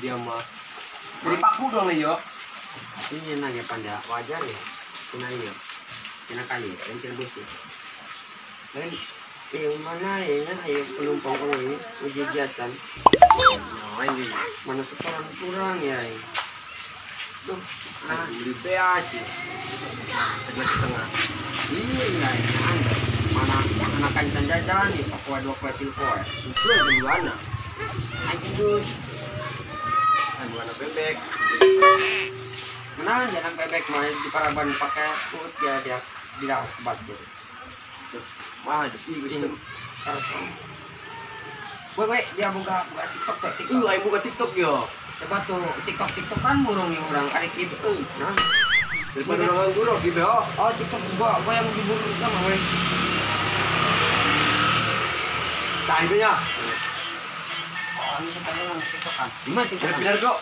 dia mah. Jadi paku dong nih yo. Ini nanya panda wajar ya. Kena iya. Kena kayu, kena besi. Dan yang mana ya, ayo penumpang orang ini kegiatan. Nah, ini mana setoran kurang ya. Tuh, nah, beli PA sih. 11,5. Iya, ya, anda. Mana anak kancan jajan nih, sapoe dua poe tilu poe. Itu dua anak. Anjing dus. Dua anak bebek. Mana jalan bebek mah di paraban pakai perut dia dia bilang bat gitu. Wah, jadi terus. Woi, dia buka TikTok tuh. TikTok. Ayo buka TikTok yo. Coba tuh TikTok kan burung nih orang karek itu. Nah, daripada orang nganggur gitu. Oh, TikTok gua yang diburu sama woi. Tah itu nya. Oh, ini sekarang TikTok kan. Gimana TikTok? Benar kok.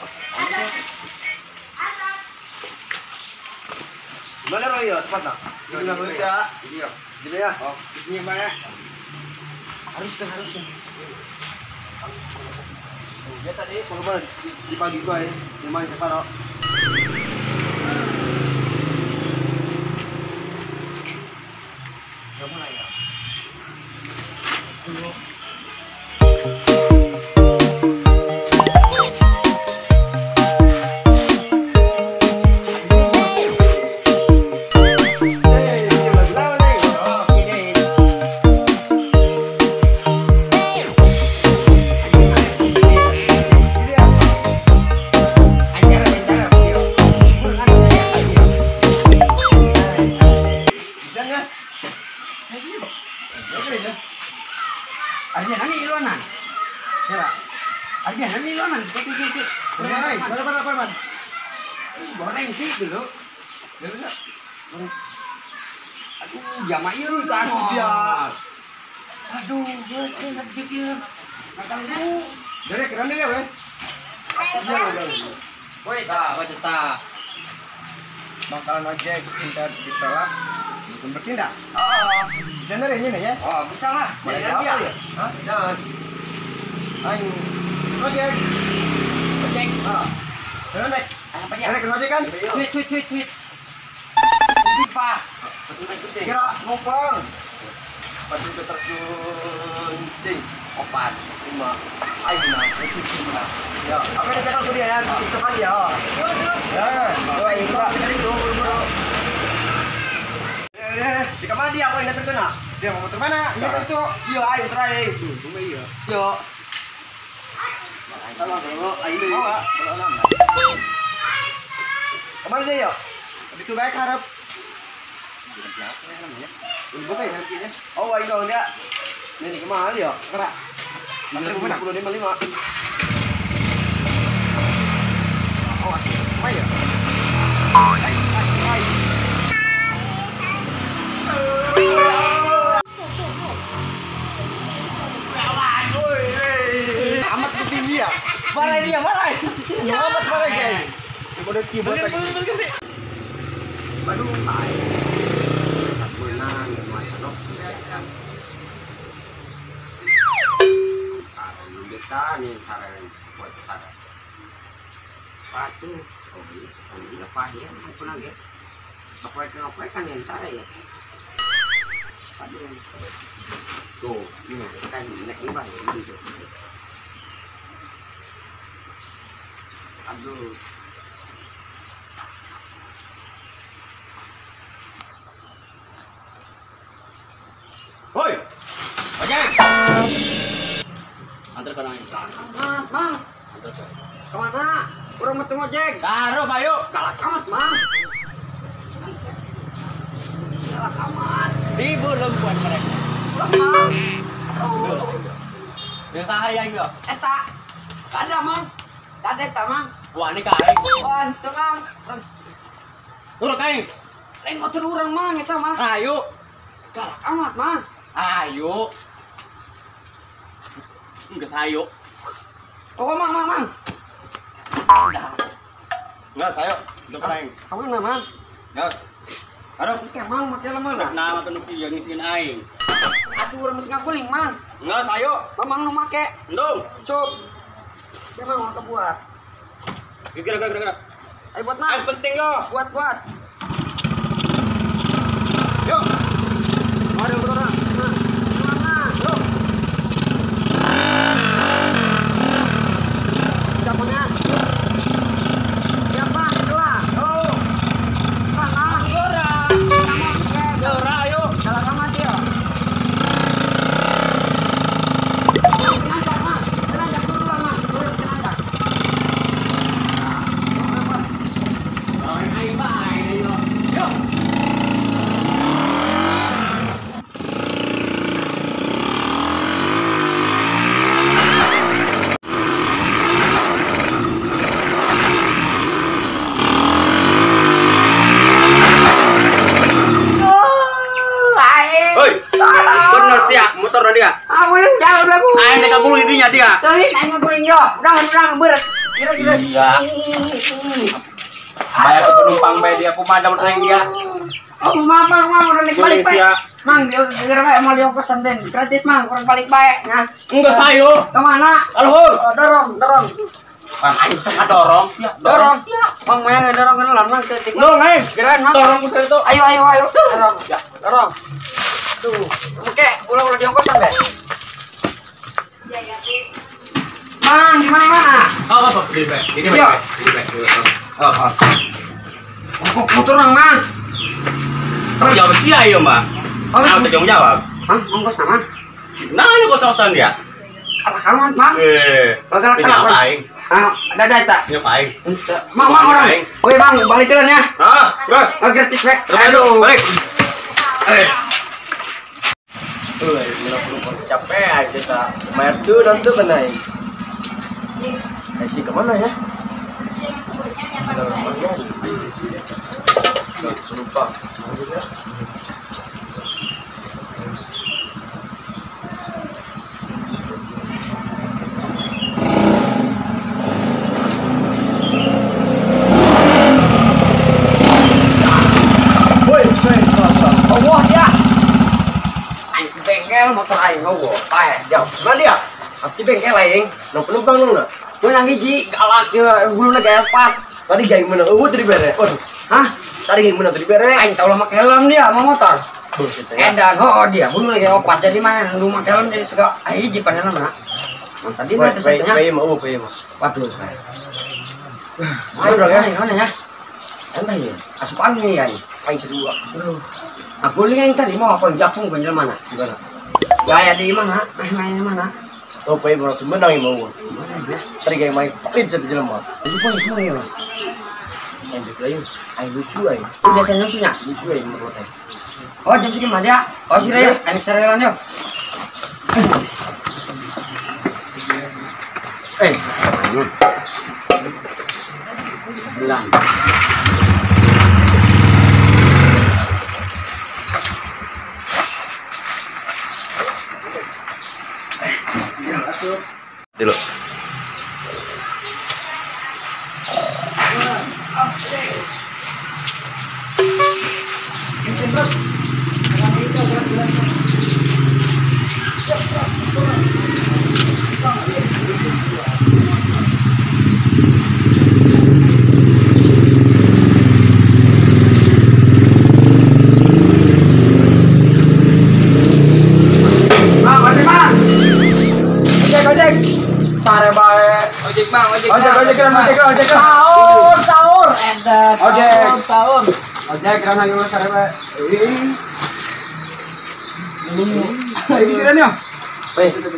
Gimana Roy ya, tepat tak? Gimana ya? Video. Gitu ya. Oh, isinya banyak. Harus kan. Dia tadi kalau mana di pagi gua ya, di mana cepat. Udah mulai ya. Goreng sih dulu. Aduh, jamak yuk kasih dia. Aduh, gue sih nggak pikir. Nggak tahu. Jadi keren deh ya, weh. Woi, tak baca tak. Bakalan ojek cinta ditolak, bukan bertindak. Oh, bisa nih ini ya? Oh, bisa lah. Boleh apa ya? Hah? Jangan. Ayo, ojek. Ojek. Ah. Naik. Apa ya? Naik ojek kan? Tweet. Tweet, Pak. Kira numpang. Padu tergunting. 4, 5. Ayo nah, lima. Ya, apa yang cakap dia ya? TikTok aja ya. Ya, dua isra. Di kamar dia apa yang terkena? Dia mau motor mana? Ini tuh. Iya, ayo try. Cuma iya. Yo. Kalau ayo. Kemana dia yo? Itu baik harap. Ini buka ya harapnya. Oh, ayo dia. Ini kemana dia? Gerak. 55. Oh, asik. Kemana ya? Ayo. Amat tinggi ya. Marah dia, marah. Amat marah guys. Udah keyboard lagi. Aduh, menang ya, nih saran buat saran. Patu, oh iya, apa ya? Apa lagi? Apa kan yang saran ya? Aduh, tuh, ini kan naik ibah ya, gitu. Aduh. Hoi, ojek. Antar ke nang. Mang. Antar ke. Kemana? Urang mah teu ngojek. Taruh, ayo. Galak amat, Mang. Galak amat. Ribu lembuan mereka. Ulah, Mang. Biasa hayang yo. Eta. Kada, Mang. Kada eta, Mang. Wah, ini ka aing. Wah, teu, Mang. Urang aing. Lain motor urang, Mang, eta mah. Ayo. Galak amat, Mang. Ayo. Enggak sayo. Oh, Mang, Mang. Enggak sayo. Udah aing. Kamu mana, Mang? Ya. Aduh, oke, Mang, make lemah. Nah, makan nu yang ngisiin aing. Atuh urang mesti ngaguling, Mang. Enggak sayo. Mamang nu make. Endung. Cup. Ya, Mang, mau kebuat. Gerak. Ayo buat mang. Yang penting yo. Buat. Yuk. Mari motor. Mana? Yuk. Udah punya. Siapa? Kelah. Oh. Mana? Gora. Gora ayo. Salah kamu dia. Tenang, Mang. Tenang, dulu, Mang. Turun tenang. Yuk. Hoi, bener sih ya, motor dia. Ah, boleh jauh lah, Bu. Aing nek guling dinya dia. Tuhin aing ngaguling yo. Urang beres. Gerak. Iya. Bayar ke penumpang bae dia kumaha aing dia. Oh, mang, udah naik balik Boleh, bae. sia. Mang, gerak bae mau dia pesan den. Gratis mang, kurang balik bae. Nah, Enggak sayo. kemana? Alhur. Oh, dorong. Kan aing bisa ngadorong sia. Dorong. Mang maya ngedorong kenalan mang ketik. Dorong aing. Gerak mang. Dorong ku itu. Ayo. Dorong. Ya. Dorong. Tuh, oke, ulah diongkosan deh. Mang, di mana? Oh, apa? Ini bae. Ini bae. Ini bae. Oh. Kok motor nang, Mang? Tanggung jawab sia ieu mah. Oh, Nah, udah tanggung jawab. Hah, ongkos sama? Nah, ini kos-kosan dia. Apa kamu, Mang? Eh, Gagal punya kenapa? aing. Ah, ada tak? Punya aing. Mang, orang. Woi, Mang, balik jalan ya. Ah, gas. Nggak gratis, Pak. Aduh, balik. Eh. Tuh, capek aja kita. Bayar tuh dan tuh kena. Eh, sih kemana ya? Lupa. Woi, Oh, dia. Aing ke bengkel motor aing ngowo. Pae, jauh. Mana dia? Di bengkel aing. Nang penumpang nang. Gua nang hiji galak dia huluna gaya empat. Tadi gaya mana? Oh, tadi bere. Waduh. Hah? Tadi gaya mana tadi bere? Aing tau lah make helm dia sama motor. Buset. Ya. Edan, oh dia huluna gaya opat jadi mana nu make helm jadi tegak hiji panelna mah. Nah, tadi mah Baik, satunya. baik, mau, baik, mau. Waduh. Ayo dong ya. Mana ya? Entah ya. Asup angin ya. Aing sedua. Aduh. Nah, guling yang tadi mau apa japung ke mana? Gimana? Gaya di mana? Main mana? Oh, baik, mau menang ya mau. Mana ya? Tadi gaya main pelit satu jelema. Itu pun itu ya, Mas. Aing lain, aing lucu aing. Udah kan lucunya? Lucu aing menurut aing. Oh, jam segini mah dia. Oh, sih ya, anak sarelan yo. Eh, bilang. Dulu. Mang, mari Mang. Ojek. Sare bae. Ojek, Bang, ojek. Ojek, ojek. Sahur, sahur. Edan. Ojek. Sahur. Ojek karena nang sare bae. Ini sih ya. Weh. Ojek,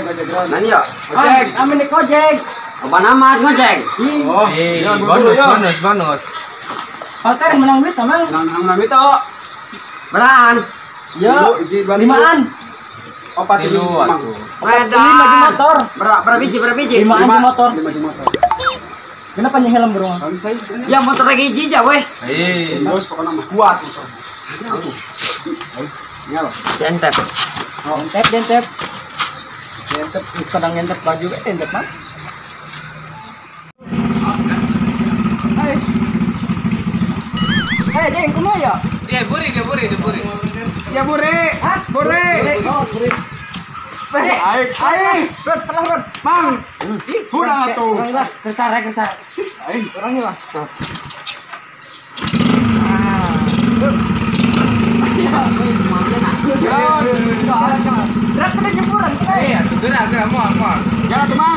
ojek. Nani yo? Ojek, amin nek ojek. Apa nama ngojek? Oh, bonus, bonus. Pater menang duit, Mang. Menang duit, oh. Beraan. Ya, limaan. Opat Tilu, lima. atuh. Edan. Lima motor. Berapa biji? Berapa biji? Limaan di motor. Lima di motor. Kenapa nyeng helm bro? Ya motor lagi hiji aja weh. Eh, Terus pokoknya mah kuat motor. Iya loh. Dentep. dentep. Dentep, terus kadang ngentep baju kan dentep mah. Eh, jeng, kumaha ya? Dia buri. Ya bure. Hah? Bure. Oh, bure. Aing, aing. Rod, salah Rod. Mang. Kurang atuh. Kurang lah, kersar ya, kersar. Aing. Orangnya lah. Ya. Gerak pada nyempuran. Eh, atuh gerak gerak moal moal. Jalan tuh, Mang.